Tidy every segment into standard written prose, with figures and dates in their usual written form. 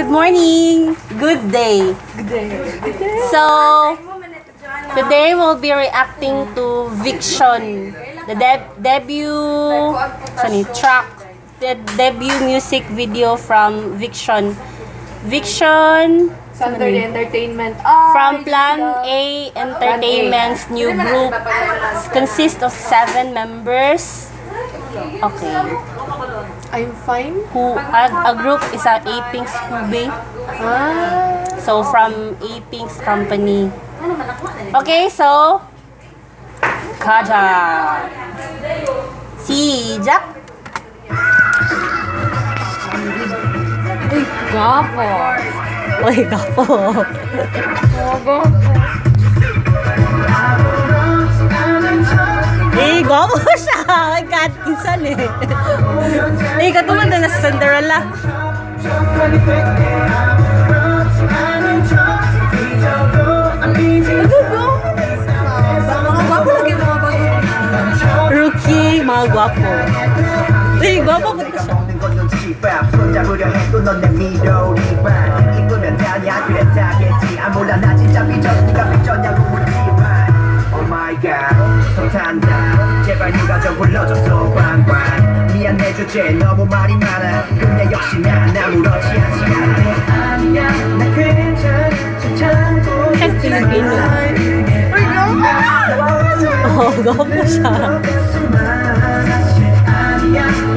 Good morning. Good day. Good day. Good day. So, today we'll be reacting to Viction, the debut sorry, track, the debut music video from Viction. Viction Thunder Entertainment. Ah, from Plan A Entertainment's new group consists of seven members. Okay. I'm fine. Who a group is a Apink's Hubei. Ah. So from Apink's company. Okay, so 가자. 시작. Uy, gwapo. Uy, gapo. Gwapo. Eh, gwapo siya. Oh my God, kinsan eh. Eh, katuman na nasa Cinderella. Mga gwapo lagi mga bago. Rookie, mga gwapo. Eh, gwapo po siya. 손잡으려 해도 넌 내 미로리발 이쁘면 다냐 그랬다겠지 아 몰라 나 진짜 삐졌으니까 삐졌냐고 묻지마. Oh my God, 성탄다. 제발 누가 좀 불러줘. 소방관 미안해 주제 너무 말이 많아. 근데 역시 난 아무렇지 않지 않아. 아니야 나 괜찮아 참고 Siya Filipino. Uy, gwapo! Oh, gwapo siya.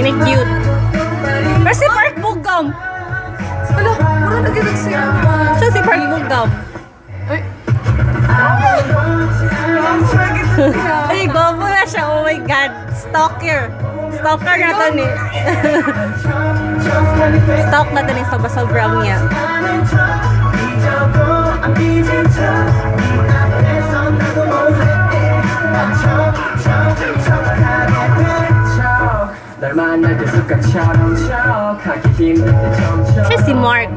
Ini cute. Pero si Park Bogum. Ala, mura na gid siya. Siya si Park Bogum. Uy. Mura gid siya. Ay, gwapo na siya. Oh my God. Stalker. Stalker na to ni. Stalk na to ni sobra-sobrang niya. 널 만날 때 습관처럼 척하기 힘들 때 점점 Siya si Mark.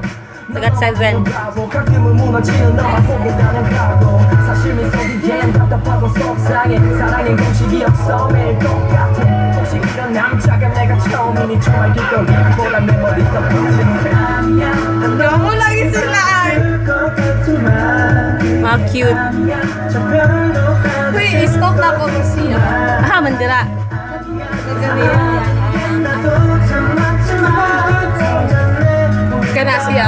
Tagat 7. 바보 가끔은 무너지는 너만 보게 나는 가고 사실 미소기엔 답답하고 속상해 사랑엔 공식이 없어 매일 똑같아 혹시 이런 남자가 내가 처음이니 정말 길거리보다 내 머리 더 빠지는 아니야. Gwapo lagi sila ay. 것 같지만 Mga cute. 아니야 저 별로 Uy, i-stalk na ako siya. Ah, mandira. 나도 참 맞지만 Kana siya.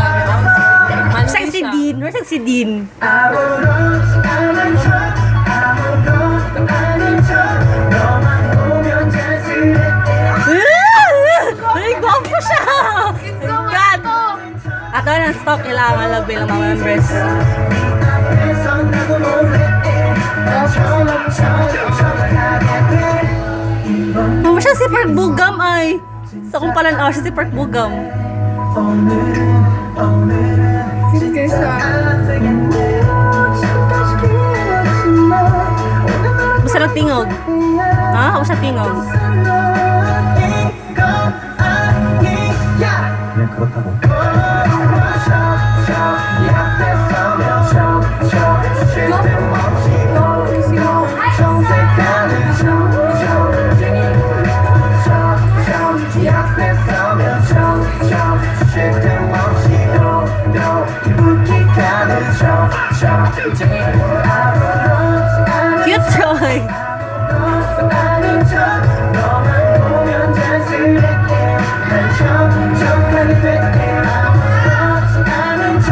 Siya si Dean. Siya si Dean. 아무렇지 않은 척 아무것도 아닌 척 너만 보면 자연스레 Ay, gwapo siya! God! Ato nang stalk nila ang labi ng mga members. 앞에서 나도 몰래 척척척하게 돼. Mama siya si Park Bogum ay. Sa akong palanaw siya si Park Bogum. 오늘은 오늘은 Cute kayo siya. 아프겠네 잠깐씩 길었지만 오늘 Basta lang tingog. Ha? Ako siya tingog. 이건 아니야 그냥 그렇다고. 네 앞에 서면 척척 쉴 틈 없이 정색하는 척척쟁이 척척 네 앞에 서면 척척 쉴 틈 없이 또 기분기가는 척척쟁이 아무렇지 않은 Cute, Troy. 아닌 척 너만 보면 자연스레 난 척척하게 돼 아무렇지 않은 척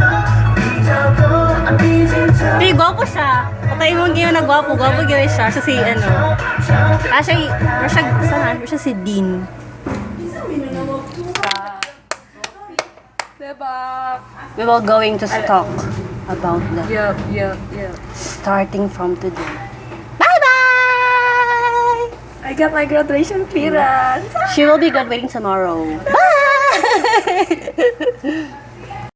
삐져도 안 삐진 척 Ay, gwapo siya. Patay mo ngayon na gwapo. Gwapo gyud siya. Siya si ano. Ah, siya, siya, saan? Siya si Dean. Diba? We will going to talk about that. Yup. Starting from today. Bye-bye! I got my graduation clearance. She will be graduating tomorrow. Bye!